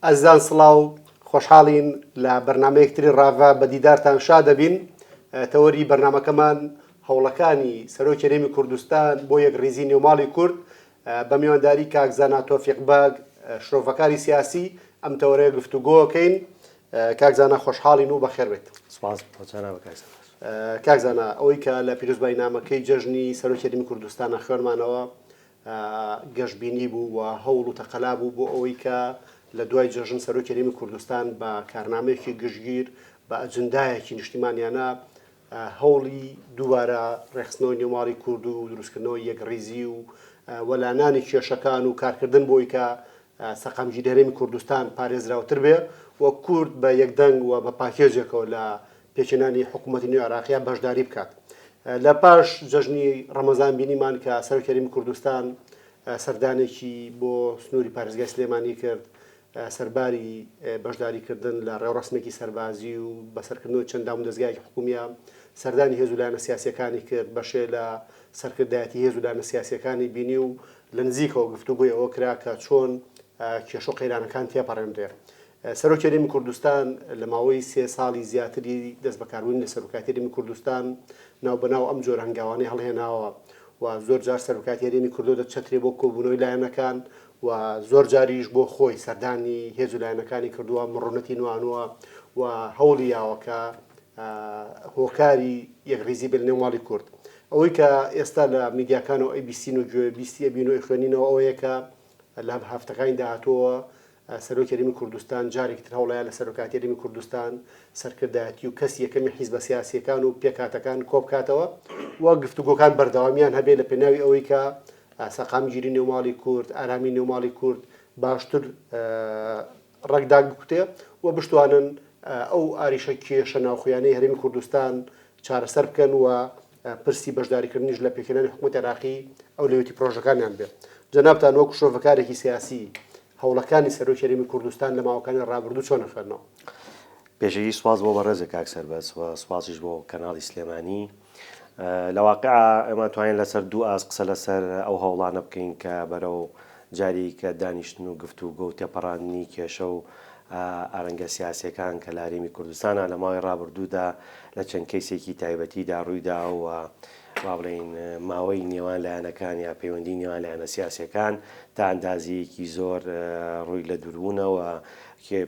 ئازیزان سڵاو، خۆشحاڵین لە بەرنامەیەک تری ڕاڤە بە دیدارتان شا دەبین. تەوەری بەرنامەکەمان هەوڵەکانی سەرۆکی هەرێمی کوردستان بۆ یەکڕیزی نێوماڵی کورد بە میوانداری کاک زانا تۆفیق بەگ شرۆڤەکاری سیاسی ئەم تەوەرەیە گفتوگۆکەین. کاک زانا خۆشحاڵین و بەخێر بێیت. سپاس بۆ جەنابت کاک زانا. کاک زانا ئەوەی کە لە پیرۆزبایی نامەکەی جەژنی سەرۆکی هەرێمی کوردستانە خوێنمانەوە گەشبینی بوو و هەوڵ و تەقەلا بوو بۆ ئەوەی کە لە دوای جەژن سەرۆکی هەرێمی کوردستان بە کارنامەیەکی گشتگیر بە ئەجندایەکی نیشتیمانیانە هەوڵی دووبارە ڕێکخستنەوەی نێوماڵی کورد و دروستکردنەوەی یەکڕیزی و وەلانانی کێشەکان و کارکردن بۆی کە سەقامگیری هەرێمی کوردستان پارێزراوتر بێ و کورد بە یەکدەنگ و بە پاکێجێکەوە لە پێکهێنانی حکوومەتی نوێی عێراقیا بەشداری بکات. لە پاش جەژنی ڕەمەزان بینیمان کە سەرۆکی هەرێمی کوردستان سەردانێکی بۆ سنووری پارێزگای سلێمانی کرد، سەرباری بەشداریکردن لە ڕێوڕەسمێکی سەربازی و بەسەرکردنەوەی چەند دامودەزگایەکی حکوومییە، سەردانی هێز و لایەنە سیاسییەکانی کرد، بەشێ لە سەرکردایەتی هێز و لایەنە سیاسییەکانی بینی و لە نزیکەوە گفتوگۆی ئەوە کرا کە چۆن کێشە و قەیرانەکان تێپەڕێنرێ. سەرۆکی هەرێمی کوردستان لە ماوەی سێ ساڵی زیاتری دەستبەکاربوونی لە سەرۆکایەتی هەرێمی کوردستان ناوبەناو ئەم جۆرە هەنگاوانەی هەڵهێناوە و زۆر جار سەرۆکایەتی هەرێمی کردۆتە چەترێ بۆ کۆبوونەوەی لایەنەکان و زۆر جاریش بۆ خۆی سەردانی هێز و لایەنەکانی کردووە، مڕونەتی نوانووە و هەوڵی یاوە کە هۆکاری یەکڕیزی بێت لەنێو ماڵی کورد. ئەوەی کە ئێستا لە میدیاکانەوە ئەیبیستین و گوێ بیستی ئەبین و ئەیخوێنینەوە ئەوەیە کە لە هەفتەکانی داهاتووەوە سەرۆکی هەرێمی کوردستان جارێکی تر هەوڵەیە لە سەرۆکایەتی هەرێمی کوردستان سەرکردایەتی و کەسی یەکەمی حیزبە سیاسییەکان و پێکهاتەکان کۆبکاتەوە و گفتوگۆکان بەردەوامیان هەبێ لە پێناوی ئەوەی کە سەقامگیری نێوماڵی کورد، ئارامی نێوماڵی کورد باشتر ڕەگ دابکوتێ و بشتوانن ئەو ئاریشە کێشە ناوخۆیانەی هەرێمی کوردستان چارەسەر بکەن و پرسی بەشداریکردنیش لە پێکهێنانی حکومەتی عێراقی ئەولەویەتی پرۆژەکانیان بێ. جەنابتان وەکو شرۆڤەکارێکی سیاسی هەوڵەکانی سەرۆکی هەرێمی کوردستان لە ماوەکانی ڕابردوو چۆن ئەخوێننەوە؟ پێشەکی سوپاس بۆ بەڕێزت کاک سەربەست و سوپاسیش بۆ کەناڵی سلێمانی. لە واقیعا ئێمە توانین لەسەر دوو ئاست قسە لەسەر ئەو هەوڵانە بکەین کە بەرەو جاری کە دانیشتن و گفتوگۆ و تێپەڕاندنی کێشە و ئارەنگە سیاسیەکان کە لە هەرێمی کوردستانا لە ماوەی ڕابردوودا لە چەند کەیسێکی تایبەتیدا ڕوویدا و با بڵێین ماوەی نێوان لایەنەکان یا پەیوەندی نێوان لایەنە سیاسیەکان تا ئەندازەیەکی زۆر ڕووی لە دووربوونە و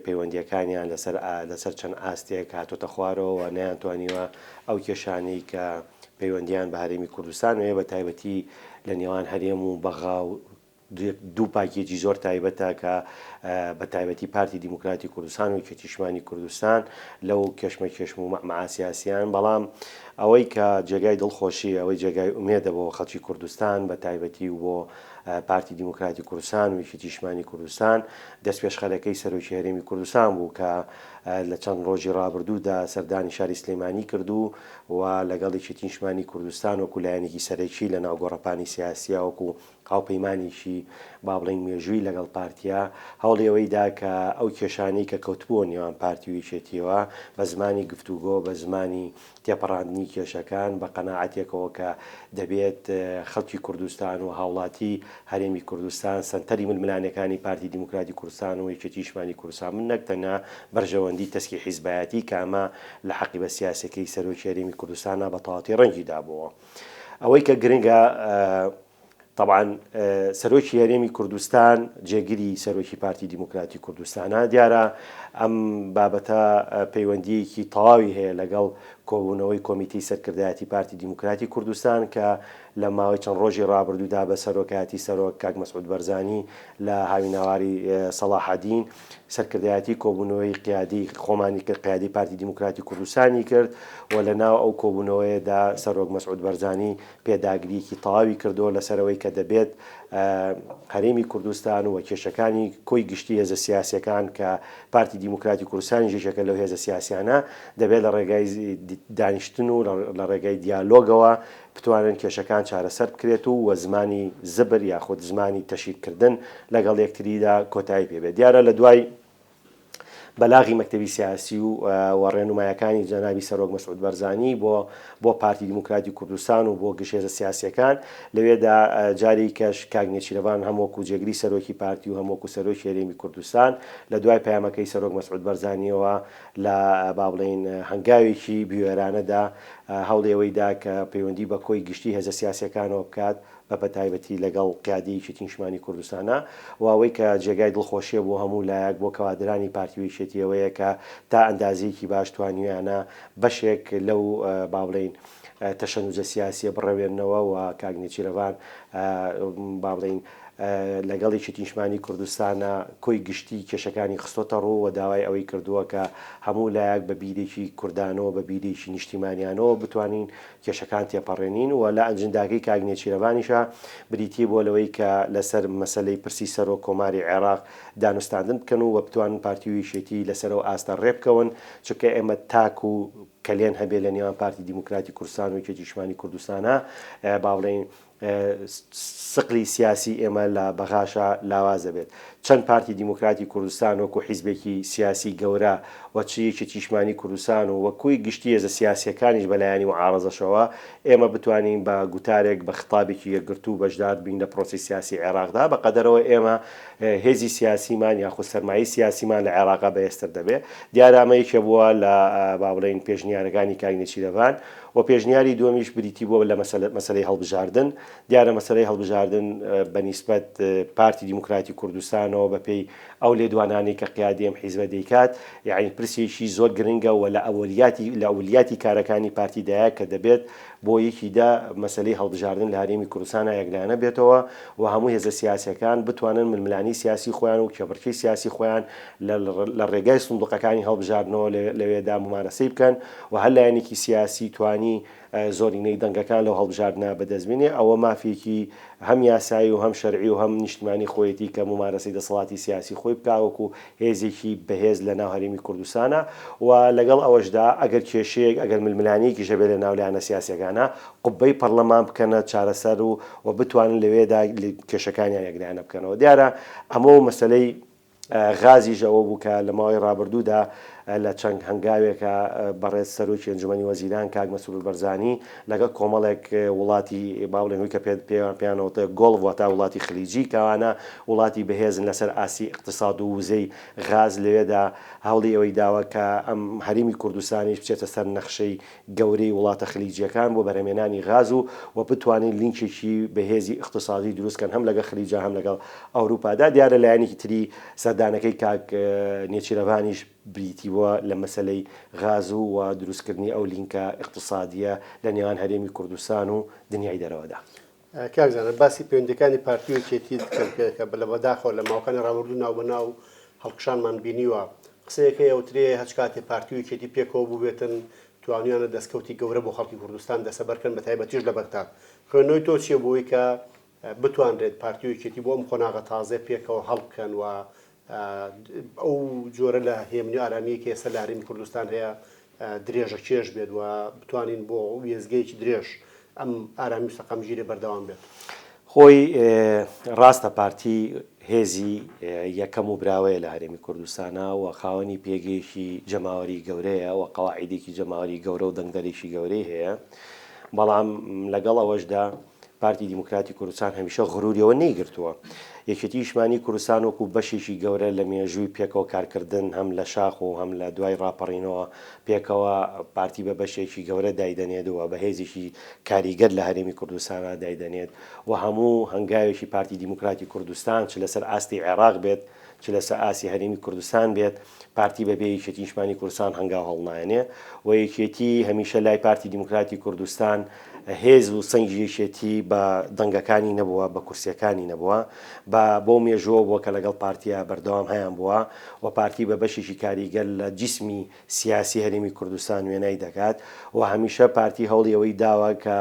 پەیوەندیەکانیان لەسەر لەسەر چەند ئاستێک هاتۆتە خوارەوە و نەیانتوانیوە ئەو کێشانەی کە پەیوەندیان بە هەرێمی کوردستان هەیە بە تایبەتی لە نێوان هەرێم و بەغا و دوو پاکێجی زۆر تایبەتە کە بە تایبەتی پارتی دیموکراتی کوردستان و یەکێتی نیشتمانی کوردستان لەو کێشمەکێشم و مەعمەعا سیاسیان بەڵام ئەوەی کە جێگای دڵخۆشی ئەوەی جێگای ئومێدە بۆ خەڵکی کوردستان بە تایبەتی و بۆ پارتی دیموکراتی کوردستان و یەکێتی نیشتمانی کوردستان دەستپێشخەرەکەی سەرۆکی هەرێمی کوردستان بوو کە لە چەند ڕۆژی ڕابردوودا سەردانی شاری سلێمانی کرد و و لەگەڵ یەکێتی نیشتمانی کوردستان وەکو لایەنێکی سەرەکی لە ناو گۆڕەپانی سیاسیە وەکو هاوپەیمانێکی با بڵێین مێژووی لەگەڵ پارتیا هەوڵی ئەوەی دا کە ئەو کێشانەی کە کەوتبووە نێوان پارتی و یەکێتیەوە بە زمانی گفتوگۆ بە زمانی تێپەڕاندنی کێشەکان بە قەناعەتێکەوە کە دەبێت خەڵکی کوردستان و هاوڵاتی هەرێمی کوردستان سەنتەری ململانێکانی پارتی دیموکراتی کوردستان و یەکێتی نیشتمانی کوردستان بن نەک تەنها بەرژەوەندی تەسکی حیزبایەتی کە ئەمە لە حەقیبە سیاسیەکەی سەرۆکی هەرێمی کوردستانا بە تەواوەتی ڕەنگی دابۆوە. ئەوەی کە گرنگە تەبعەن سەرۆکی هەرێمی کوردستان جێگری سەرۆکی پارتی دیموکراتی کوردستانە دیارە ئەم بابەتە پەیوەندیەکی تەواوی هەیە لەگەڵ کۆبوونەوەی کۆمیتەی سەرکردایەتی پارتی دیموکراتی کوردستان کە لە ماوەی چەند ڕۆژی ڕابردوودا بە سەرۆکایەتی سەرۆک کاک مەسعود بەرزانی لە هاوینەواری سەڵاحەدین سەرکردایەتی کۆبوونەوەی قیادی خۆمانی کرد، قیادی پارتی دیموکراتی کوردستانی کرد و لە ناو ئەو کۆبوونەوەیەدا سەرۆک مەسعود بەرزانی پێداگرییەکی تەواوی کردووە لەسەر ئەوەی کە دەبێت هەرێمی کوردستان و کێشەکانی کۆی گشتی هێزە سیاسییەکان کە پارتی دیموکراتی کوردستانیش یەکێکە لەو هێزە سیاسیانە دەبێت لە ڕێگای دانیشتن و لە ڕێگای دیالۆگەوە بتوانن کێشەکان چارەسەر بکرێت و وە زمانی زبر یاخود زمانی تەشهیرکردن لەگەڵ یەکتریدا کۆتایی پێ بێت. دیارە لە دوای بەلاغی مەکتەبی سیاسی و و ڕێنومایەکانی جەنابی سەرۆک مەسعود بەرزانی بۆ بۆ پارتی دیموکراتی کوردستان و بۆ گشت هێزە سیاسیەکان لەوێدا جاری کەش کاک نێچیرەڤان هەم وەکو جێگری سەرۆکی پارتی و هەم وەکو سەرۆکی هەرێمی کوردستان لە دوای پەیامەکەی سەرۆک مەسعود بەرزانیەوە لە با بڵێین هەنگاوێکی بوێرانەدا هەوڵی ئەوەی دا کە پەیوەندی بە کۆی گشتی هێزە سیاسیەکانەوە بکات بە بەتایبەتی لەگەڵ قیادەی یەکێتی نیشتمانی کوردستانا و ئەوەی کە جێگای دڵخۆشیە بۆ هەموو لایەک بۆ کەوادرانی پارتی و یەکێتی ئەوەیە کە تا ئەندازەیەکی باش توانیویانە بەشێک لەو با بڵێین تەشەنوجە سیاسیە بڕەوێننەوە و کاک نێچیرەڤان با بڵێین لەگەڵ یەکێتی نیشتمانی کوردستانا کۆی گشتی کێشەکانی خستۆتە ڕوو و داوای ئەوەی کردووە کە هەموو لایەک بە بیرێکی کوردانەوە بە بیرێکی نیشتیمانیانەوە بتوانین کێشەکان تێپەڕێنین و لە ئەنجنداکەی کاک نێچیرەڤانیشا بریتی بووە لەوەی کە لەسەر مەسەلەی پرسی سەرۆک کۆماری عێراق دانوستاندن بکەن و بتوانن پارتی و یەکێتی لەسەر ئەو ئاستە ڕێبکەون چونکە ئێمە تاکو کەلێن هەبێ لە نێوان پارتی دیموکراتی کوردستان و یەکێتی نیشتمانی کوردستانا با بڵێین سقلی سیاسی ئێمە لە بەغاشا لاواز دەبێت. چەند پارتی دیموکراتی کوردستان وەکو حیزبێکی سیاسی گەورە و چ یەکێتی نیشتمانی کوردستان و وەکوی گشتی هێزە سیاسیەکانیش بە لایەنی معارەزەشەوە ئێمە بتوانین بە گوتارێک بە خیتابێکی یەکگرتوو بەشدار بین لە پرۆسەی سیاسی عێراقدا بە قەدەرەوە ئێمە هێزی سیاسیمان یاخود سەرمایەی سیاسیمان لە عێراقا بەهێزتر دەبێت. دیارە ئەمە یەکێ بووە لە با بڵێین پێشنیارەکانی کاک نێچیرەڤان. و پێشنیاری دووەمیش بریتی بووە لە مەسەلەی هەڵبژاردن، دیارە مەسەلەی هەڵبژاردن بە نیسبەت پارتی دیموکراتی کوردستانەوە بە پێی ئەو لێدوانانەی کە قیادی ئەم حیزبە دەیکات یەعنی پرسێکی زۆر گرنگە و لە ئەوەلیاتی لە ئەولیاتی کارەکانی پارتیدایە کە دەبێت بۆ یەکی دە مەسەلەی هەڵبژاردن لە هەرێمی کوردستانا یەکلایەنە بێتەوە و هەموو هێزە سیاسیەکان بتوانن ململانێی سیاسی خۆیان و کێبڕکێی سیاسی خۆیان لە ڕێگای سندوقەکانی هەڵبژاردنەوە لەوێدا مومارەسەی بکەن و هەر لایەنێکی سیاسی توانی زۆرینەی دەنگەکان لەو هەڵبژاردنە بەدەست بینێ ئەوە مافێکی هەم یاسایی و هەم شەرعی و هەم نیشتمانی خۆیەتی کە مومارەسەی دەسەڵاتی سیاسی خۆی بکا وەکو هێزێکی بەهێز لە ناو هەرێمی کوردستانا و لەگەڵ ئەوەشدا ئەگەر کێشەیەک ئەگەر ململانێیەکیش هەبێ لە ناو لایەنە سیاسیەکانا قوبەی پەڕلەمان بکەنە چارەسەر و و بتوانن لەوێدا کێشەکانیان یەکلایەنە بکەنەوە دیارە ئەمە و مەسەلەی غازیش ئەوە بوو کە لە ماوەی ڕابردوودا لە چەند هەنگاوێکا بەڕێز سەرۆکی ئەنجومەنی وەزیران کاک مەسرور بەرزانی لەگەڵ کۆمەڵێک وڵاتی با بڵێن هوی کە پێیان پێیانەوەتە گۆڵف واتا وڵاتی خلیجی کەوانە وڵاتی بەهێزن لەسەر ئاستی ئیقتساد و وزەی غاز لەوێدا هەوڵی ئەوەی داوە کە ئەم هەرێمی کوردستانیش بچێتە سەر نەخشەی گەورەی وڵاتە خلیجیەکان بۆ بەرهەمێنانی غاز و و بتوانین لینکێکی بەهێزی ئیقتسادی دروست کەن هەم لەگەڵ خلیجا هەم لەگەڵ ئەوروپادا دیارە لایەنێکی تری سەردانەکەی کاک نێچیرەڤانیش بریتی بووە لە مەسەلەی غاز و و دروستکردنی ئەو لینکە ئیقتسادیە لە نێوان هەرێمی کوردستان و دنیای دەرەوەدا. کاک زانا باسی پەیوەندیەکانی پارتی و یەکێتیت کرد کە لە بەداخەوە لە ماوەکانی ڕابردوو ناوبەناو هەڵکشانمان بینیوە قسەیەک هەیە ئەوترێ هەچ کاتێ پارتی و یەکێتی پێکەوە بووبێتن توانیانە دەستکەوتی گەورە بۆ خەڵکی کوردستان دەسەبەر کەن بەتایبەتیش لە بەغداد خوێندنەوەی تۆ چیە بۆی کە بتوانرێت پارتی و یەکێتی بۆ ئەم قۆناغە تازەیە پێکەوە هەڵبکەن و ئەو جۆرە لە هێمنی و ئارامییەی کە ئێستا لە هەرێمی کوردستان هەیە درێژەکێش بێت و بتوانین بۆ وێستگەیەکی درێژ ئەم ئارامی و سەقامگیریە بەردەوام بێت. خۆی ڕاستە پارتی هێزی یەکەم و براوەیە لە هەرێمی کوردستانا و خاوەنی پێگەیەکی جەماوەری گەورەیە و قەواعیدێکی جەماوەری گەورە و دەنگدەرێکی گەورەی هەیە، بەڵام لەگەڵ ئەوەشدا پارتی دیموکراتی کوردستان هەمیشە غروری ئەوە نەیگرتووە. یەکێتی نیشتمانی کوردستان وەکو بەشێکی گەورە لە مێژووی پێکەوە کارکردن هەم لە شاخ و هەم لە دوای ڕاپەڕینەوە پێکەوە پارتی بە بەشێکی گەورە دایدەنێت و بە هێزێکی کاریگەر لە هەرێمی کوردستانا دایدەنێت و هەموو هەنگاوێکی پارتی دیموکراتی کوردستان چ لەسەر ئاستی عێراق بێت چ لەسەر ئاستی هەرێمی کوردستان بێت پارتی بەبێ یەکێتی نیشتمانی کوردستان هەنگاو هەڵنایەنێ و یەکێتی هەمیشە لای پارتی دیموکراتی کوردستان هێز و سەنگی یەکێتی بە دەنگەکانی نەبووە بە کورسیەکانی نەبووە بە بەو مێژووە بووە کە لەگەڵ پارتیا بەردەوام هەیان بووە و پارتی بە بەشێکی کاریگەر لە جیسمی سیاسی هەرێمی کوردستان وێنای دەکات و هەمیشە پارتی هەوڵی ئەوەی داوە کە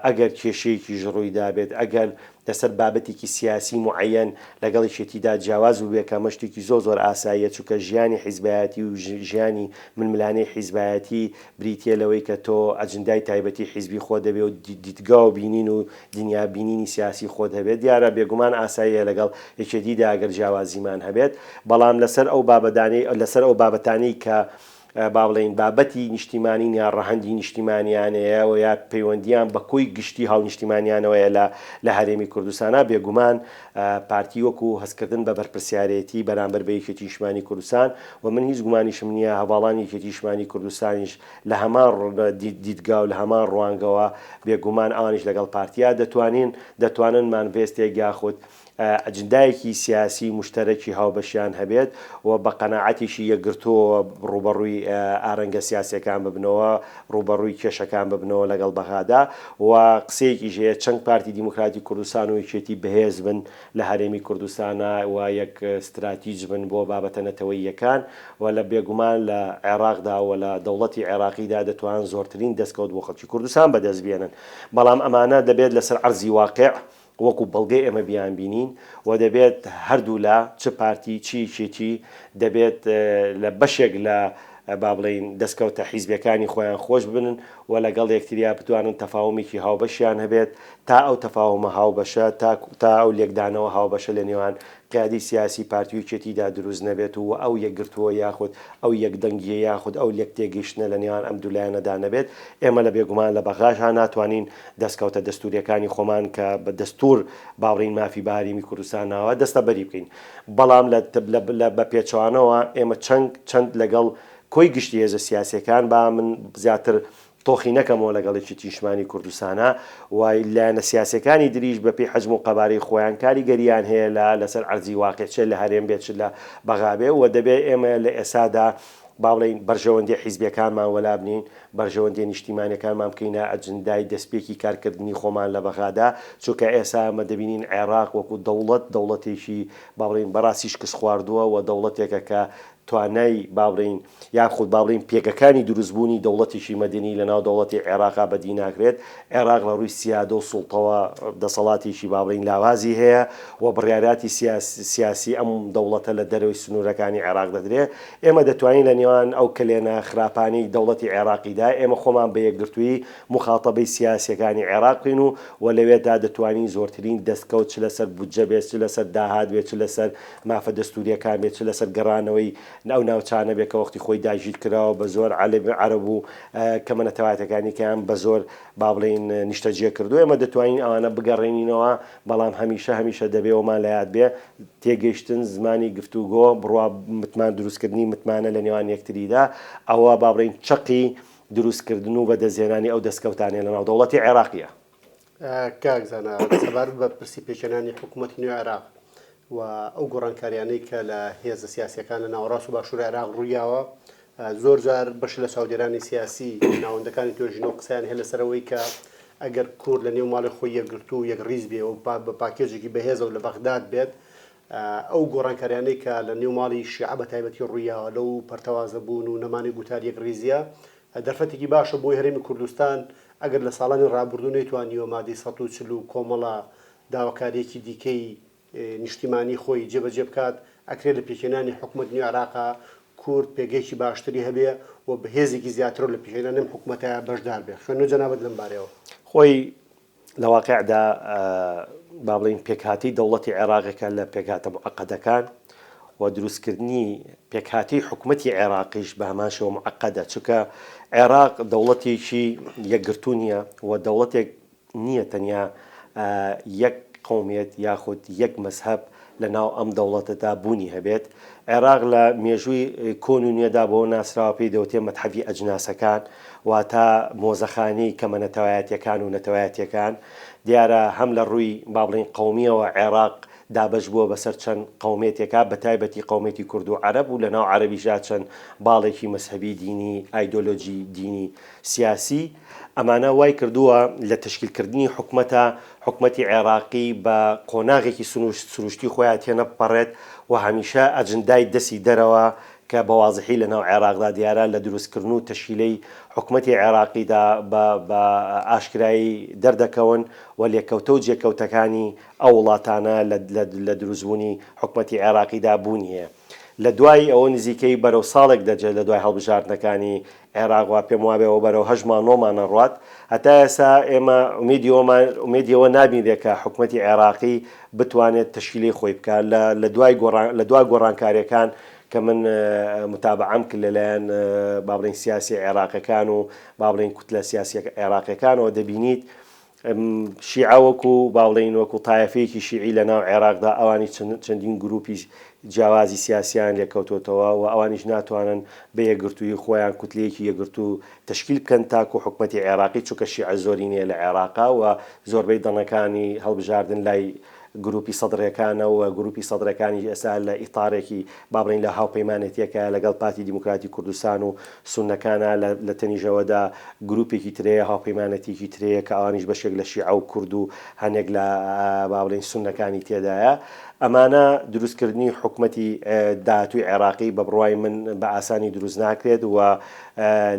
ئەگەر کێشەیەکیش ڕووی دابێت ئەگەر لەسەر بابەتێکی سیاسی موعەیەن لەگەڵ یەکێتیدا جیاواز بووبێ کە ئەمە شتێکی زۆر زۆر ئاساییە چونکە ژیانی حیزبایەتی و ژیانی ململانێی حیزبایەتی بریتییە لەوەی کە تۆ ئەجندای تایبەتی حیزبی خۆت هەبێ و دیدگا و بینین و دنیا بینینی سیاسی خۆت هەبێت دیارە بێگومان ئاساییە لەگەڵ یەکێتیدا ئەگەر جیاوازیمان هەبێت بەڵام لەسەر ئەو بابەدانەی لەسەر ئەو بابەتانەی کە با بڵێین بابەتی نیشتیمانین یا ڕەهەندی نیشتیمانیانەیە و یا پەیوەندیان بە کۆی گشتی هاونیشتیمانیانەوەیە لە لە هەرێمی کوردستانا بێگومان پارتی وەکو هەستکردن بە بەرپرسیارێتی بەرامبەر بە یەکێتی نیشتمانی کوردستان و من هیچ گومانیشم نییە هەڤاڵانی یەکێتی نیشتمانی کوردستانیش لە هەمان دیدگا و لە هەمان ڕوانگەوە بێگومان ئەوانیش لەگەڵ پارتیا دەتوانین دەتوانن مانڤێستێک یاخود ئەجندایەکی سیاسی موشتەرەکی هاوبەشیان هەبێت و بە قەناعەتێکی یەکگرتووەوە ڕووبەڕووی ئارەنگە سیاسیەکان ببنەوە، ڕووبەڕووی کێشەکان ببنەوە لەگەڵ بەغادا و قسەیەکیش هەیە چەند پارتی دیموکراتی کوردستان و یەکێتی بەهێز بن لە هەرێمی کوردستانا و یەک ستراتیج بن بۆ بابەتە نەتەوەییەکان و لە بێگومان لە عێراقدا و لە دەوڵەتی عێراقیدا دەتوان زۆرترین دەستکەوت بۆ خەڵکی کوردستان بەدەست بێنن بەڵام ئەمانە دەبێت لەسەر عەرزی واقع وەکو بەڵگەی ئێمە بیانبینین و دەبێت هەردوولا چ پارتی چ یەکێتی دەبێت لە بەشێک لە با بڵێین دەستکەوتە حیزبیەکانی خۆیان خۆش ببن و لەگەڵ یەکتریا بتوانن تەفاومێکی هاوبەشیان هەبێت تا ئەو تەفاومە هاوبەشە تا تا ئەو لێکدانەوە هاوبەشە لە نێوان قیادەی سیاسی پارتی و یەکێتیدا دروست نەبێت و ئەو یەکگرتووە یاخود ئەو یەکدەنگییە یاخود ئەو لێکتێگەیشتنە لە نێوان ئەم دوو لایەنەدا نەبێت، ئێمە لە بێگومان لە بەغاشا ناتوانین دەستکەوتە دەستوورییەکانی خۆمان کە بە دەستوور با بڵێین مافی بە هەرێمی کوردستان ناوە دەستەبەری بکەین. بەڵام لە لە بە پێچەوانەوە ئێمە چەنگ چەند لەگەڵ کۆی گشتی هێزە سیاسییەکان با من زیاتر تۆخی نەکەمەوە لەگەڵ یەکێتی نیشتمانی کوردستانا و لایەنە سیاسیەکانی دریش بەپێی حەجم و قەبارەی خۆیان کاریگەریان هەیە لە لەسەر عەرزی واقع چ لە هەرێم بێت چ لە بەغا بێ و دەبێ ئێمە لە ئێسادا با بڵێین بەرژەوەندیە حیزبیەکانمان وەلا بنێین بەرژەوەندیە نیشتیمانیەکانمان بکەینە ئەجندای دەستپێکی کارکردنی خۆمان لە بەغادا چونکە ئێسا ئێمە دەبینین عێراق وەکو دەوڵەت دەوڵەتێکی با بڵێین بەڕاستی شکستخواردووە و دەوڵەتێکە کە توانای با بڵێین یاخود با بڵێین پێگەکانی دروستبوونی دەوڵەتێکی مەدەنی لەناو دەوڵەتی عێراقا بەدی ناکرێت، عێراق لە ڕووی سیادە و سوڵتەوە دەسەڵاتێکی با بڵێین لاوازی هەیە و بڕیاراتی سیاسی ئەم دەوڵەتە لە دەرەوەی سنوورەکانی عێراق دەدرێت، ئێمە دەتوانین لە نێوان ئەو کەلێنە خراپانەی دەوڵەتی عێراقیدا ئێمە خۆمان بە یەکگرتوویی موخاتەبەی سیاسیەکانی عێراق بکەین و و لەوێدا دەتوانین زۆرترین دەستکەوت چ لەسەر بودجە بێت چ لەسەر داهات بێت چ لەسەر مافە دەستوورییەکان بێت، چ لەسەر گەڕانەوەی ئەو ناوچانە بێت کە وەختی خۆی داگیرکراوە بە زۆر عەرەب و کەمە نەتەوایەتەکانی کەیان بە زۆر با بڵێین نیشتەجێ کردووە، ئێمە دەتوانین ئەوانە بگەڕێنینەوە، بەڵام هەمیشە هەمیشە دەبێ وەمان لە یاد بێ تێگەیشتن، زمانی گفتوگۆ، بڕوا متمان دروستکردنی متمانە لە نێوان یەکتریدا، ئەوە با بڵێین چەقی دروستکردن و بەدەستهێنانی ئەو دەستکەوتانەیە لەناو دەوڵەتی عێراقییە. کاک زانا سەبارەت بە پرسی پێکهێنانی حکوومەتی نوێی عێراق و ئەو گۆڕانکاریانەی کە لە هێزە سیاسیەکان لە ناوەڕاست و باشوور عێراق ڕوویاوە زۆر جار بەش لە چاودێرانی سیاسی ناوەندەکانی توێژینەوە قسەیان هەیە لەسەرەوەی کە ئەگەر کورد لە نێو ماڵی خۆی یەکگرتوو و یەکڕیز بێ و بە پاکێجێکی بەهێزەوە لە بەغداد بێت ئەو گۆڕانکاریانەی کە لە نێو ماڵی شیعە بە تایبەتی ڕوویاوە لەو پەرتەوازە بوون و نەمانی گوتار یەکڕیزیە دەرفەتێکی باشە بۆی هەرێمی کوردستان ئەگەر لە ساڵانی ڕابردوو نەیتوانیوە مادەی 140 و کۆمەڵە داواکارییەکی دیکەی نیشتیمانی خۆی جێبەجێ بکات، ئەکرێ لە پێکهێنانی حکومەت نوێ عێراقا کورد پێگەیەکی باشتری هەبێ و بە هێزێکی زیاترەوە لە پێکهێنانی ئەم حکومەتە بەشدار بێ. خوێندنەوەی جەنابت لەم بارەیەوە. خۆی لە واقیعدا با بڵێین پێکهاتەی دەوڵەتی عێراقێکە لە پێکهاتە موعەقەدەکان و دروستکردنی پێکهاتەی حکومەتی عێراقیش بە هەمان شێوە موعەقەدە، چونکە عێراق دەوڵەتێکی یەکگرتوو نییە و دەوڵەتێک نییە تەنیا یەک قەومیەت یاخود یەک مەزهەب لە ناو ئەم دەوڵەتەدا بوونی هەبێت. عێراق لە مێژووی کۆن و نوێدا بەوە ناسراوە پێی دەوترێ مەتحەفی ئەجناسەکان، واتە مۆزەخانەی کەمە نەتەوایەتیەکان و نەتەوایەتیەکان. دیارە هەم لە ڕووی با بڵێین قەومیەوە عێراق دابەش بووە بەسەر چەند قەومێتێکا بەتایبەتی قەومێتی کورد و عەرەب و لەناو عەرەبیشدا چەند باڵێکی مەزهەبی دینی، ئایدۆلۆجی دینی، سیاسی، ئەمانە وای کردووە لە تەشکیل کردنی حکومەتا حکومەتی عێراقی بە قۆناغێکی سروشتی خۆیا تێنەپەڕێت و هەمیشە ئەجندای دەستی دەرەوە کە بە وازحی لە ناو عێراقدا دیارە لە دروستکردن و تەشکیلەی حکومەتی عێراقیدا بە بە ئاشکرایی دەردەکەون و لێکەوتە و جێکەوتەکانی ئەو وڵاتانە لە لە لە دروستبوونی حکومەتی عێراقیدا بوونی هەیە. لە دوای ئەوە نزیکەی بەرەو ساڵێک دەجێت لە دوای هەڵبژاردنەکانی عێراق وا پێم وابێ ئەوە بەرەو هەشت مانگ نۆ مانگ ئەڕوات هەتا ئێستا ئێمە ئومێدی ئەوەمان ئومێدی ئەوە نابینرێ کە حکومەتی عێراقی بتوانێت تەشکیلەی خۆی بکات لە لە دوای گۆڕان لە دوا گۆڕانکاریەکان کە من متابعەم کرد لەلایەن با بڵێین سیاسی عێراقیەکان و با بڵێین کوتلە سیاسیە عێراقیەکانەوە دەبینیت شیعە وەکو با بڵێین وەکو تایەفەیەکی شیعی لە ناو عێراقدا ئەوانیش چەندین گروپی جیاوازی سیاسیان لێکەوتۆتەوە و ئەوانیش ناتوانن بە یەکگرتوویی خۆیان کوتلەیەکی یەکگرتوو تەشکیل بکەن تاکو حکومەتی عێراقی چونکە شیعە زۆرینەیە لە عێراقا و زۆربەی دەنگەکانی هەڵبژاردن لای گروپی سەدرەکانە و گروپی سەدرەکانیش ئێستا لە ئیتارێکی با بڵێین لە هاوپەیمانێتیەکە لەگەڵ پارتی دیموکراتی کوردستان و سوننەکانە لە تەنیژەوەدا گروپێکی ترەیە هاوپەیمانەتیەکی ترەیە کە ئەوانیش بەشێک لە شیعە و کورد و هەنێک لە با بڵێین سوننەکانی تێدایە ئەمانە دروستکردنی حکومەتی داهاتووی عێراقی بە بڕوای من بە ئاسانی دروست ناکرێت و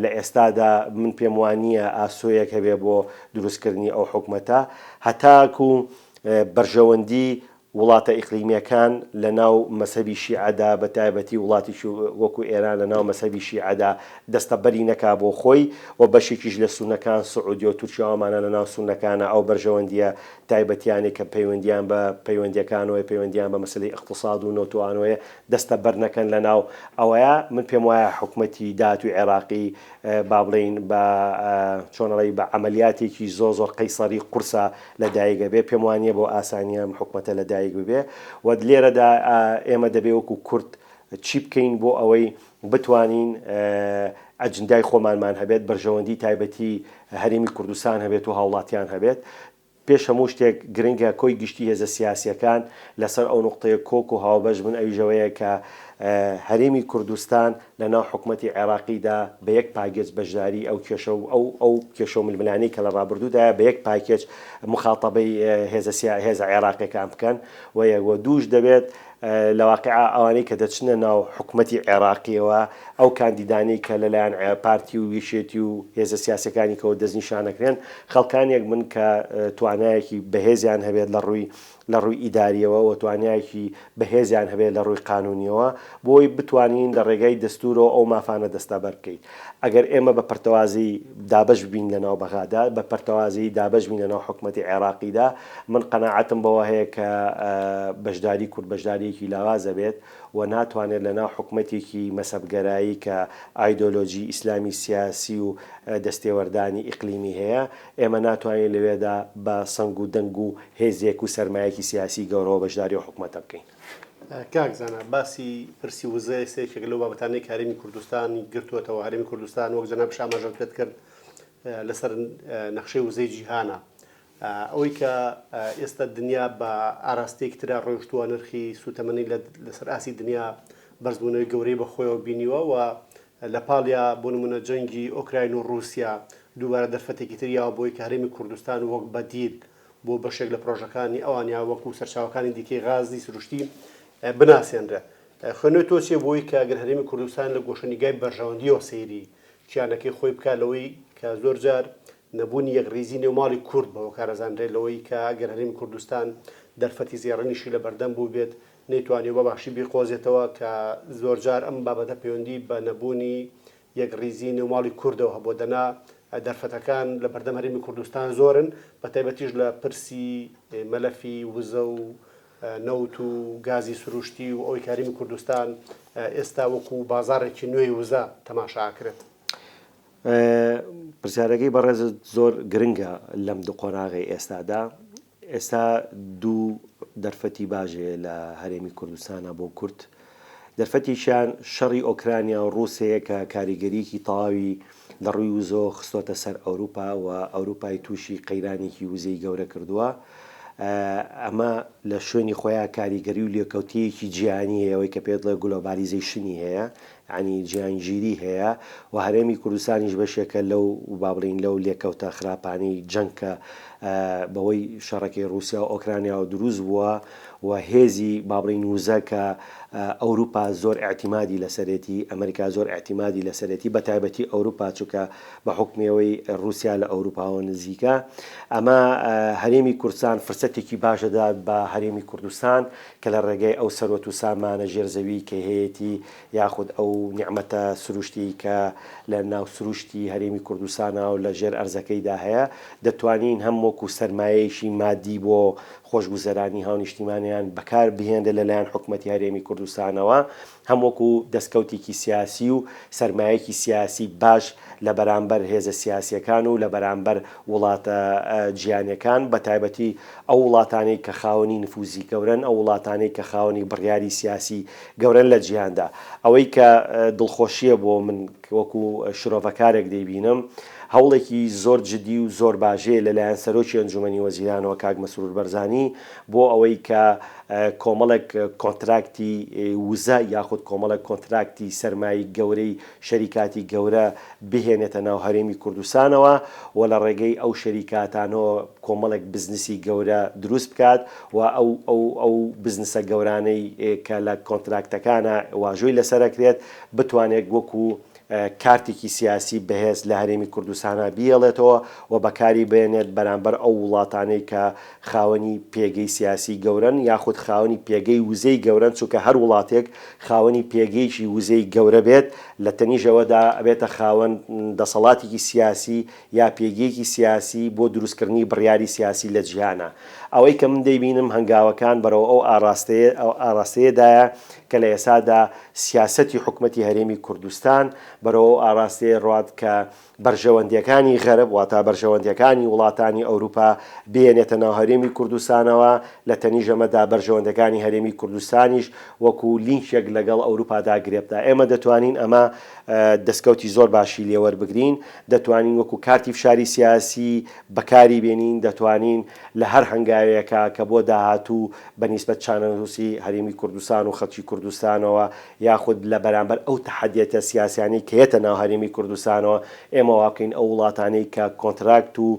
لە ئێستادا من پێم وانییە ئاسۆیەک هەبێ بۆ دروستکردنی ئەو حکومەتە هەتاکو بەرژەوەندی وڵاتە ئیقلیمیەکان لە ناو مەزهەبی شیعەدا بە تایبەتی وڵاتێکی وەکو ئێران لە ناو مەزهەبی شیعەدا دەستەبەری نەکا بۆ خۆی و بەشێکیش لە سوننەکان سعودیە و تورکیا و ئەمانە لە ناو سوننەکانە ئەو بەرژەوەندیە تایبەتیانەی کە پەیوەندیان بە پەیوەندیەکانەوەیە پەیوەندیان بە مەسەلەی ئیقتساد و نەوت و ئانەوەیە دەستەبەر نەکەن لە ناو ئەوەیە من پێم وایە حکومەتی داهاتووی عێراقی با بڵێین بە چۆن ئەڵێی بە عەمەلیاتێکی زۆر زۆر قەیسەری قورسە لە دایک ئەبێ پێم وانیە بەو ئاسانیە ئەم حکومەتە لە دایک ببێ و لێرەدا ئێمە دەبێ وەکو کورد چی بکەین بۆ ئەوەی بتوانین ئەجندای خۆمانمان هەبێت بەرژەوەندی تایبەتی هەرێمی کوردستان هەبێت و هاوڵاتیان هەبێت پێش هەموو شتێک گرنگە کۆی گشتی هێزە سیاسییەکان لەسەر ئەو نوقتەیە کۆک و هاوبەش بن ئەویش ئەوەیە کە هەرێمی کوردستان لە ناو حکومەتی عێراقیدا بە یەک پاکێج بەشداری ئەو کێشە و ئەو ئەو کێشە و ململانێی کە لە ڕابردوودایە بە یەک پاکێج موخاتەبەی هێزە سیا هێزە عێراقیەکان بکەن و یەک و دووش دەبێت لە واقیعا ئەوانەی کە دەچنە ناو حکومەتی عێراقیەوە ئەو کاندیدانەی کە لەلایەن پارتی و یەکێتی و هێزە سیاسیەکانی کەوە دەستنیشانەکرێن خەڵکانێک بن کە توانایەکی بەهێزیان هەبێت لە ڕووی لە ڕووی ئیداریەوە و توانایەکی بەهێزیان هەبێت لە ڕووی قانونیەوە بۆی بتوانین لە ڕێگای دەستورەوە ئەو مافانە دەستەبەر بکەین ئەگەر ئێمە بە پەرتەوازەیی دابەش ببین لە ناو بەغادا بە پەرتەوازەیی دابەش بین لە ناو حکومەتی عێراقیدا من قەناعەتم بەوە هەیە کە بەشداری کورد بەشداریەکی لاواز ئەبێت و ناتوانێت لە ناو حکومەتێکی مەزهەبگەرایی کە ئایدۆلۆجی ئیسلامی سیاسی و دەستێوەردانی ئیقلیمی هەیە، ئێمە ناتوانین لەوێدا بە سەنگ و دەنگ و هێزێک و سەرمایەکی سیاسی گەورەوە بەشداری ئەو حکومەتە بکەین. کاک زانا، باسی پرسی وزە ئێستا یەکێکە لەو بابەتانەی کە هەرێمی کوردستانی گرتووەتەوە، هەرێمی کوردستان وەک جەنابیش ئاماژەت پێت کرد لەسەر نەخشەی وزەی جیهانە، ئەوەی کە ئێستا دنیا بە ئاراستەیەکی ترا ڕۆیشتووە، نرخی سووتەمەنی لەسەر ئاستی دنیا بەرزبوونەوەی گەورەی بە خۆیەوە بینیوە و لە پاڵیا بۆ نموونە جەنگی ئۆکراین و ڕووسیا دووبارە دەرفەتێکی تر یاوە بۆی کە هەرێمی کوردستان وەک بەدیل بۆ بەشێک لە پرۆژەکانی ئەوان یا وەکو سەرچاوەکانی دیکەی غازی سروشتی بناسێنرێ. خوێندنەوەی تۆ چییە بۆی کە گەر هەرێمی کوردستان لە گۆشەنیگای بەرژەوەندییەوە سەیری کیانەکەی خۆی بکات لەوەی کە زۆرجار نەبوونی یەکڕیزی نێو ماڵی کورد بە هۆکار ئەزانرێت لەوەی کە ئەگەر هەرێمی کوردستان دەرفەتی زێڕینیشی لە بەردەم بووبێت نەیتوانیوە بە باشی بیقۆزێتەوە کە زۆرجار ئەم بابەتە پەیوەندی بە نەبوونی یەکڕیزی نێو ماڵی کوردەوە هەبووە دەنا دەرفەتەکان لە بەردەم هەرێمی کوردستان زۆرن بە تایبەتیش لە پرسی مەلەفی وزە و نەوت و گازی سروشتی و ئەوەی کە هەرێمی کوردستان ئێستا وەکو بازاڕێکی نوێی وزە تەماشا ئەکرێت. پرسیارەکەی بەڕێزت زۆر گرنگە لەم دوو قۆناغەی ئێستادا. ئێستا دوو دەرفەتی باش هەیە لە هەرێمی کوردستانا بۆ کورد. دەرفەتێکیان شەڕی ئۆکرانیا و ڕووسەیە کە کاریگەرییەکی تەواوی لە ڕووی وزەوە خستۆتە سەر ئەوروپا و ئەوروپای تووشی قەیرانێکی وزەی گەورە کردووە. ئەمە لە شوێنی خۆیا کاریگەری و لێکەوتەیەکی جیهانی هەیە، ئەوەی کە پێت دەڵێ گلۆبالیزەیشنی هەیە. یانی جیهانگیری هەیە و هەرێمی کوردستانیش بەشێکە لەو با بڵێین لەو لێکەوتە خراپانەی جەنگ کە بەهۆی شەڕەکەی ڕووسیا و ئۆکرانیاوە دروست بووە و هێزی با بڵێین وزە کە ئەوروپا زۆر ئیعتیمادی لەسەرێتی، ئەمریکا زۆر ئیعتیمادی لەسەرێتی، بەتایبەتی ئەوروپا چونکە بە حوکمی ئەوەی ڕووسیا لە ئەوروپاوە نزیکە. ئەمە هەرێمی کوردستان فرسەتێکی باش دەدات بە هەرێمی کوردستان کە لە ڕێگەی ئەو سەروەت و سامانە ژێر زەوی کە هەیەتی یاخود ئەو نیعمەتە سروشتی کە لە ناو سروشتی هەرێمی کوردستانا و لە ژێر ئەرزەکەیدا هەیە دەتوانین هەم وەکو سەرمایەیەکی مادی بۆ خۆشگوزەرانی هاونیشتیمانیان بەکار بهێنرێت لەلایەن حکومەتی هەرێمی کوردستانەوە، هەم وەکو دەستکەوتێکی سیاسی و سەرمایەکی سیاسی باش لە بەرامبەر هێزە سیاسیەکان و لە بەرامبەر وڵاتە جیهانیەکان بەتایبەتی ئەو وڵاتانەی کە خاوەنی نفوزی گەورەن، ئەو وڵاتانەی کە خاوەنی بڕیاری سیاسی گەورەن لە جیهاندا. ئەوەی کە دڵخۆشیە بۆ من وەکو شرۆڤەکارێک دەیبینم، هەوڵێکی زۆر جدی و زۆر باشەیە لەلایەن سەرۆکی ئەنجومەنی وەزیرانەوە کاک مەسرور بەرزانی بۆ ئەوەی کە کۆمەڵێک کۆنتراکتی وزە یاخود کۆمەڵێک کۆنتراکتی سەرمایی گەورەی شەریکاتی گەورە بهێنێتە ناو هەرێمی کوردستانەوە و لە ڕێگەی ئەو شەریکاتانەوە کۆمەڵێک بزنسی گەورە دروست بکات و ئەو ئەو ئەو بزنسە گەورانەی کە لە کۆنتراکتەکانە واژۆی لەسەر ئەکرێت بتوانێت وەکو کارتێکی سیاسی بەهێز لە هەرێمی کوردستانا بیهێڵێتەوە و بەکاری بێنێت بەرامبەر ئەو وڵاتانەی کە خاوەنی پێگەی سیاسی گەورەن یاخود خاوەنی پێگەی وزەی گەورەن چونکە هەر وڵاتێک خاوەنی پێگەیەکی وزەی گەورە بێت لە تەنیژەوەدا ئەبێتە خاوەن دەسەڵاتێکی سیاسی یا پێگەیەکی سیاسی بۆ دروستکردنی بڕیاری سیاسی لە جیهانا. ئەوەی کە من دەیبینم هەنگاوەکان بەرەو ئەو ئاڕاستەیە ئاڕاستەیەدایە کە لە ئێسادا سیاسەتی حکومەتی هەرێمی کوردستان بەرەو ئەو ئاڕاستەیە ڕوات کە بەرژەوەندیەکانی غەرب واتا بەرژەوەندیەکانی وڵاتانی ئەوروپا بهێنێتە ناو هەرێمی کوردستانەوە لە تەنیژ ئەمەدا بەرژەوەندەکانی هەرێمی کوردستانیش وەکو لینکێک لەگەڵ ئەوروپادا گرێبدا ئێمە دەتوانین ئەمە دەستکەوتی زۆر باشی لێوەربگرین دەتوانین وەکو کارتی فشاری سیاسی بەکاری بێنین، دەتوانین لە هەر هەنگاوێکا کە بۆ داهاتوو بە نیسبەت چارەنووسی هەرێمی کوردستان و خەڵکی کوردستانەوە یاخود لە بەرامبەر ئەو تەحەدیەتە سیاسیانەی کە یەتە ناو هەرێمی کوردستانەوە ئێمە وابکەین ئەو وڵاتانەی کە کۆنتراکت و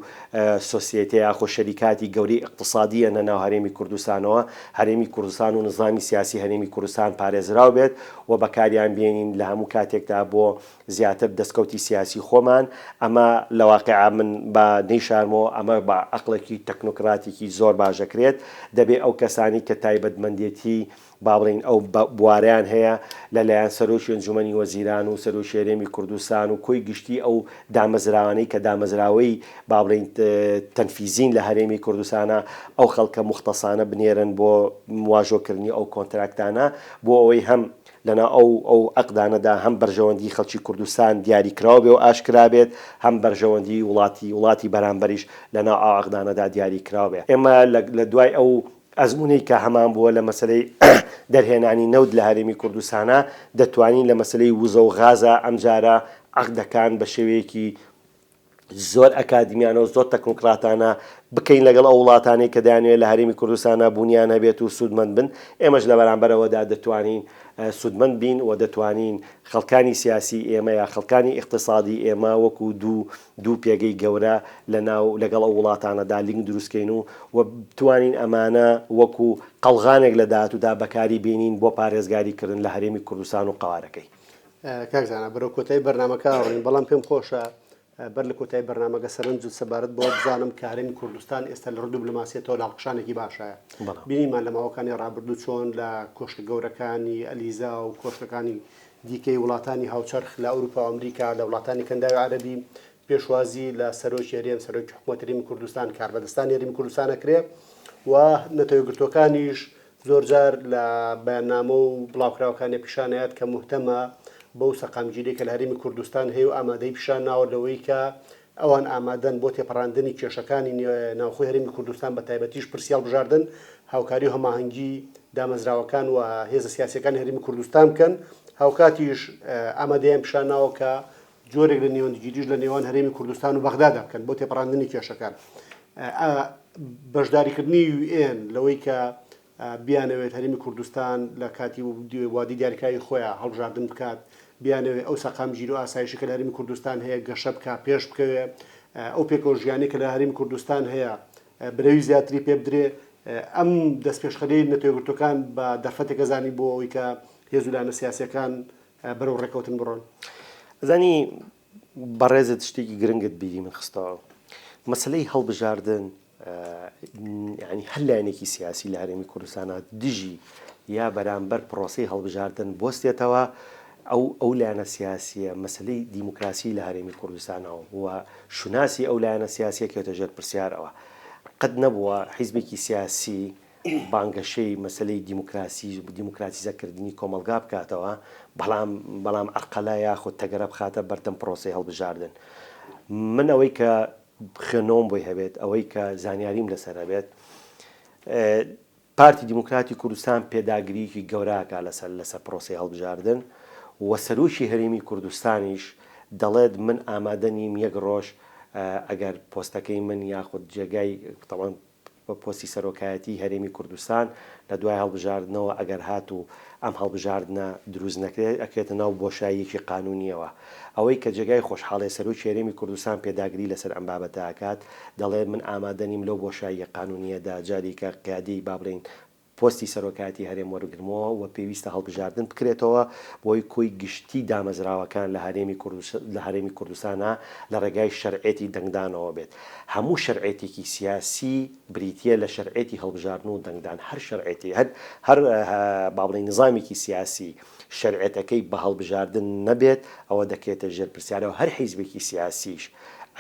سۆسیەتێ یاخۆ شەریکاتی گەورەی ئیقتسادی یەنە ناو هەرێمی کوردستانەوە هەرێمی کوردستان و نزامی سیاسی هەرێمی کوردستان پارێزراو بێت و بەکاریان بێنین لە هەموو کاتێکدا بۆ زیاتر دەستکەوتی سیاسی خۆمان، ئەمە لە واقیعا من با نەیشارمەوە ئەمە بە عەقڵێکی تەکنۆکراتیکی زۆر باش دەکرێت، دەبێ ئەو کەسانەی کە تایبەتمەندێتی با بڵێین ئەو بوارەیان هەیە لە لایەن سەرۆکی ئەنجومەنی وەزیران و سەرۆکی هەرێمی کوردستان و کۆی گشتی ئەو دامەزراوانەی کە دامەزراوەی با بڵێین تەنفیزین لە هەرێمی کوردستانە ئەو خەڵکە موختەسانە بنێرن بۆ واژۆکردنی ئەو کۆنتراکتانە بۆ ئەوەی هەم لەناو ئەو ئەو عەقدانەدا هەم بەرژەوەندیی خەڵکی کوردستان دیاریکراو بێ و ئاشکرا بێت، هەم بەرژەوەندیی وڵاتی وڵاتی بەرامبەریش لەناو ئەو عەقدانەدا دیاریکراو بێ. ئێمە لە لە دوای ئەو ئەزموونەی کە هەمان بووە لە مەسەلەی دەرهێنانی نەوت لە هەرێمی کوردستانا، دەتوانین لە مەسەلەی وزە و غازا ئەمجارە عەقدەکان بە شێوەیەکی زۆر ئەکادیمیانە و زۆر تەکنۆکراتانە بکەین لەگەڵ ئەو وڵاتانەی کە دەیانەوێت لە هەرێمی کوردستانا بوونیان هەبێت و سوودمەند بن، ئێمەش لە بەرامبەرەوەدا دەتوانین سوودمەند بین و دەتوانین خەڵکانی سیاسی ئێمە یا خەڵکانی ئیقتسادی ئێمە وەکو دوو دوو پێگەی گەورە لە ناو لەگەڵ ئەو وڵاتانەدا لینک دروستکەین و و بتوانین ئەمانە وەکو قەڵغانێک لە داهاتوودا بەکاری بێنین بۆ پارێزگاری کردن لە هەرێمی کوردستان و قەوارەکەی. کاک زانا بەرەو کۆتایی بەرنامەکە ئەڕۆین بەڵام پێم خۆشە بەر لە کۆتایی بەرنامەکە سەرنجت سەبارەت بەوە بزانم کە هەرێمی کوردستان ئێستا لە ڕووی دیبلۆماسیەتەوە لە هەڵکشانێکی باشایە بینیمان لە ماوەکانی ڕابردوو چۆن لە کۆشکە گەورەکانی ئەلیزا و کۆشکەکانی دیکەی وڵاتانی هاوچەرخ لە ئەوروپا و ئەمریکا لە وڵاتانی کەنداوی عەرەبی پێشوازی لە سەرۆکی هەرێم سەرۆکی حکوومەت هەرێمی کوردستان کاربەدەستانی هەرێمی کوردستان ئەکرێ و نەتەوەیەکگرتووەکانیش زۆرجار لە بەیاننامە و بڵاوکراوەکانیا پیشان ئەیات کە موهتەمە بەو سەقامگیریەی کە لە هەرێمی کوردستان هەیە و ئامادەیی پیشان ناوە لەوەی کە ئەوان ئامادەن بۆ تێپەڕاندنی کێشەکانی ناوخۆی هەرێمی کوردستان بە تایبەتیش پرسی هەڵبژاردن هاوکاری و هەماهەنگی دامەزراوەکان و هێزە سیاسیەکانی هەرێمی کوردستان بکەن هاوکاتیش ئامادەیان پیشان ناوە کە جۆرێک لە نێوەندگیریش لە نێوان هەرێمی کوردستان و بەغدادا بکەن بۆ تێپەڕاندنی کێشەکان. بەشداریکردنی یوئێن لەوەی کە بیانەوێت هەرێمی کوردستان لە کاتی وادەی دیاریکراوی خۆیان هەڵبژاردن بکات، بیانەوێت ئەو سەقامگیری و ئاسایشی کە لە هەرێمی کوردستان هەیە گەشە بکات، پێش بکەوێ، ئەو پێکەوە ژیانەی کە لە هەرێمی کوردستان هەیە برەوی زیاتری پێ بدرێ. ئەم دەستپێشخەریەی نەتەوەیەکگرتووەکان بە دەرفەتێک ئەزانی بۆ ئەوەی کە هێز و لایەنە سیاسییەکان بەرەو ڕێککەوتن بڕۆن؟ ئەزانی بەڕێزت شتێکی گرنگت بیری من خستەوە. مەسەلەی هەڵبژاردن یانی هەر لایەنێکی سیاسی لە هەرێمی کوردستانا دژی یا بەرامبەر پرۆسەی هەڵبژاردن بوەستێتەوە ئەو ئەو لایەنە سیاسیە مەسەلەی دیموکراسی لە هەرێمی کوردستانەوە و شوناسی ئەو لایەنە سیاسیە کەوێتە ژێر پرسیارەوە قەت نەبووە حیزبێکی سیاسی بانگەشەی مەسەلەی دیموکراسی دیموکراتیزەکردنی کۆمەڵگا بکاتەوە بەڵام بەڵام عەرقەلە یاخود تەگەرە بخاتە بەردەم پرۆسەی هەڵبژاردن من ئەوەی کە خوێندنەوەم بۆی هەبێت، ئەوەی کە زانیاریم لەسەر هەبێت، پارتی دیموکراتی کوردستان پێداگرییەکی گەورە ئەکات لەسەر لەسەر پرۆسەی هەڵبژاردن و سەرۆکی هەرێمی کوردستانیش دەڵێت من ئامادە نیم یەک ڕۆژ ئەگەر پۆستەکەی من یاخود جێگای تەبعەن بە پۆستی سەرۆکایەتیی هەرێمی کوردستان لە دوای هەڵبژاردنەوە ئەگەر هاتوو ئەم هەڵبژاردنە دروست نەکرێت ئەکرێتە ناو بۆشاییەکی قانوونییەوە. ئەوەی کە جێگای خۆشحاڵیە سەرۆکی هەرێمی کوردستان پێداگری لەسەر ئەم بابەتە ئەکات دەڵێت من ئامادە نیم لەو بۆشاییە قانوونییەدا جارێکە قیادەی با بڵێین پۆستی سەرۆکایەتی هەرێم وەربگرمەوە و پێویستە هەڵبژاردن بکرێتەوە بۆی کۆی گشتی دامەزراوەکان لە هەرێمی لە هەرێمی کوردستانا لە ڕێگای شەرعێتی دەنگدانەوە بێت. هەموو شەرعێتێکی سیاسی بریتییە لە شەرعێتی هەڵبژاردن و دەنگدان. هەر شەرعێتی هەر هەر با بڵێین نیزامێکی سیاسی شەرعێتەکەی بە هەڵبژاردن نەبێت ئەوە دەکرێتە ژێر پرسیارەوە. هەر حیزبێکی سیاسیش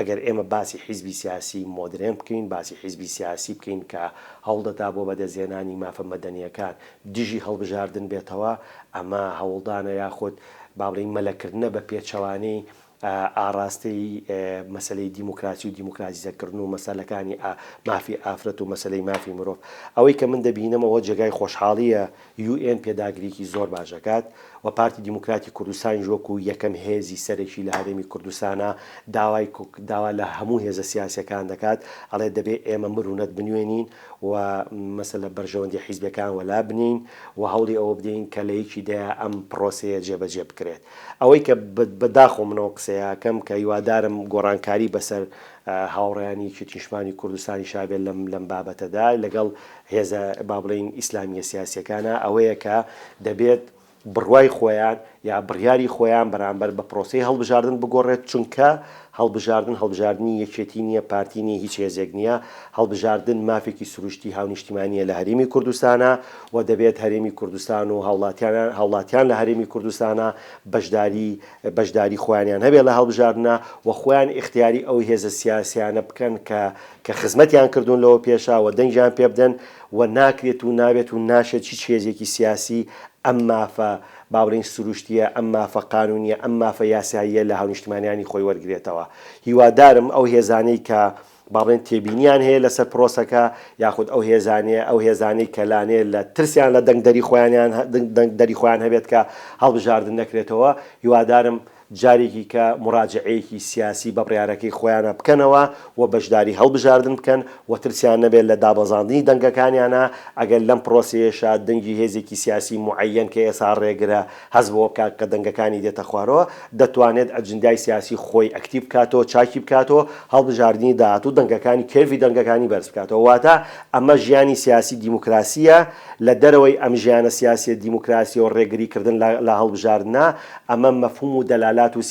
ئەگەر ئێمە باسی حیزبی سیاسی مۆدرێن بکەین، باسی حیزبی سیاسی بکەین کە هەوڵدەدا بۆ بەدەستهێنانی مافە مەدەنییەکان دژی هەڵبژاردن بێتەوە، ئەمە هەوڵدانە یاخود با بڵێین مەلەکردنە بە پێچەوانەی ئاڕاستەی مەسەلەی دیموکراسی و دیموکراتیزەکردن و مەسەلەکانی مافی ئافرەت و مەسەلەی مافی مرۆڤ. ئەوەی کە من دەبینم ئەوە جێگای خۆشحاڵییە UN پێداگریی زۆر باش ئەکات و پارتی دیموکراتی کوردستانیش وەکو یەکەم هێزی سەرەکی لە هەرێمی کوردستانا داوای داوا لە هەموو هێزە سیاسیەکان دەکات ئەڵێ دەبێ ئێمە مرونەت بنوێنین و مەسەلە بەرژەوەندی حیزبەکان وەلا بنێین و هەوڵی ئەوە بدەین کە لە یەکی دەیا ئەم پڕۆسەیە جێبەجێ بکرێت. ئەوەی کە بە داخەوە من ئەو قسەیە ئەکەم کە هیوادارم گۆڕانکاری بەسەر هاوڕێیانی یەکێتی نیشتمانی کوردستانیشا بێت لەم لەم بابەتەدا لەگەڵ هێزە با بڵێین ئیسلامییە سیاسییەکانە ئەوەیە کە دەبێت بڕوای خۆیان یا بڕیاری خۆیان بەرامبەر بە پرۆسەی هەڵبژاردن بگۆڕێت چونکە هەڵبژاردن هەڵبژاردنی یەکێتی نییە پارتی نییە هیچ هێزێک نییە هەڵبژاردن مافێکی سروشتی هاونیشتیمانییە لە هەرێمی کوردستانە و دەبێت هەرێمی کوردستان و هاوڵاتیان هاوڵاتیان لە هەرێمی کوردستانە بەشداری بەشداری خۆیانیان هەبێت لە هەڵبژاردنە و خۆیان ئیختیاری ئەو هێزە سیاسیانە بکەن کە کە خزمەتیان کردوون لەوە پێشا و دەنگیان پێ بدەن و ناکرێت و نابێت و ناشێت هیچ هێزێکی سیاسی ئەم مافە با بڵێین سروشتییە، ئەم مافە قانوونییە، ئەم مافە یاساییە لە هاونیشتمانیانی خۆی وەرگرێتەوە. هیوادارم ئەو هێزانەی کە با بڵێین تێبینیان هەیە لەسەر پرۆسەکە یاخود ئەو هێزانەیە ئەو هێزانەی کە لانێ لە ترسیان لە دەنگدەری خۆیانیان دەنگدەری خۆیان هەبێت کە هەڵبژاردن نەکرێتەوە هیوادارم جارێکی کە موراجەعەیەکی سیاسی بە بڕیارەکەی خۆیانا بکەنەوە و بەشداری هەڵبژاردن بکەن و ترسیان نەبێت لە دابەزاندنی دەنگەکانیانا، ئەگەر لەم پرۆسەیەشا دەنگی هێزێکی سیاسی موعەیەن کە ئێسا ڕێگرە هەست بەوە بکات کە دەنگەکانی دێتە خوارەوە دەتوانێت ئەجندای سیاسی خۆی ئەکتیڤ بکاتەوە چاکی بکاتەوە هەڵبژاردنی داهاتوو دەنگەکانی curve ی دەنگەکانی بەرز بکاتەوە واتە ئەمە ژیانی سیاسی دیموکراسیە لە دەرەوەی ئەم ژیانە سیاسیە دیموکراسیە و ڕێگری کردن لە لە هەڵبژاردنە ئەمە مەفهوم و دەلالات و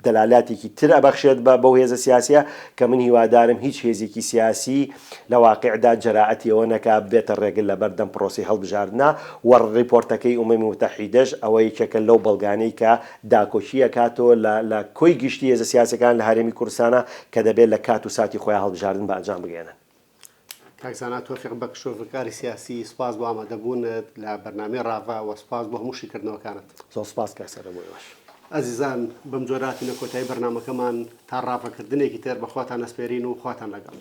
دەلالاتێکی تر ئەبەخشێت بە بەو هێزە سیاسیە کە من هیوادارم هیچ هێزێکی سیاسی لە واقیعدا جەرائەتی ئەوە نەکا ببێتە ڕێگر لەبەر دەم پرۆسەی هەڵبژاردنا و ڕیپۆرتەکەی ئومەمی موتەحیدەش ئەوە یەکێکە لەو بەڵگانەی کە داکۆکی ئەکاتەوە لە لە کۆی گشتی هێزە سیاسیەکان لە هەرێمی کوردستانا کە دەبێت لە کات و ساتی خۆیا هەڵبژاردن بە ئەنجام بگەیەنن. کاک زانا تۆفیق بەگ شرۆڤەکاری سیاسی سوپاس بۆ ئامادەبوونت لە بەرنامەی ڕاڤە وە سوپاس بۆ هەموو شیکردنەوەکانت. زۆر سوپاس کاک سەرە بۆ ئێوەش. ئازیزان بەم جۆرە هاتینە کۆتایی بەرنامەکەمان تا ڕاڤەکردنێکی تر بە خواتان ئەسپێرین و خواتان لەگەڵ.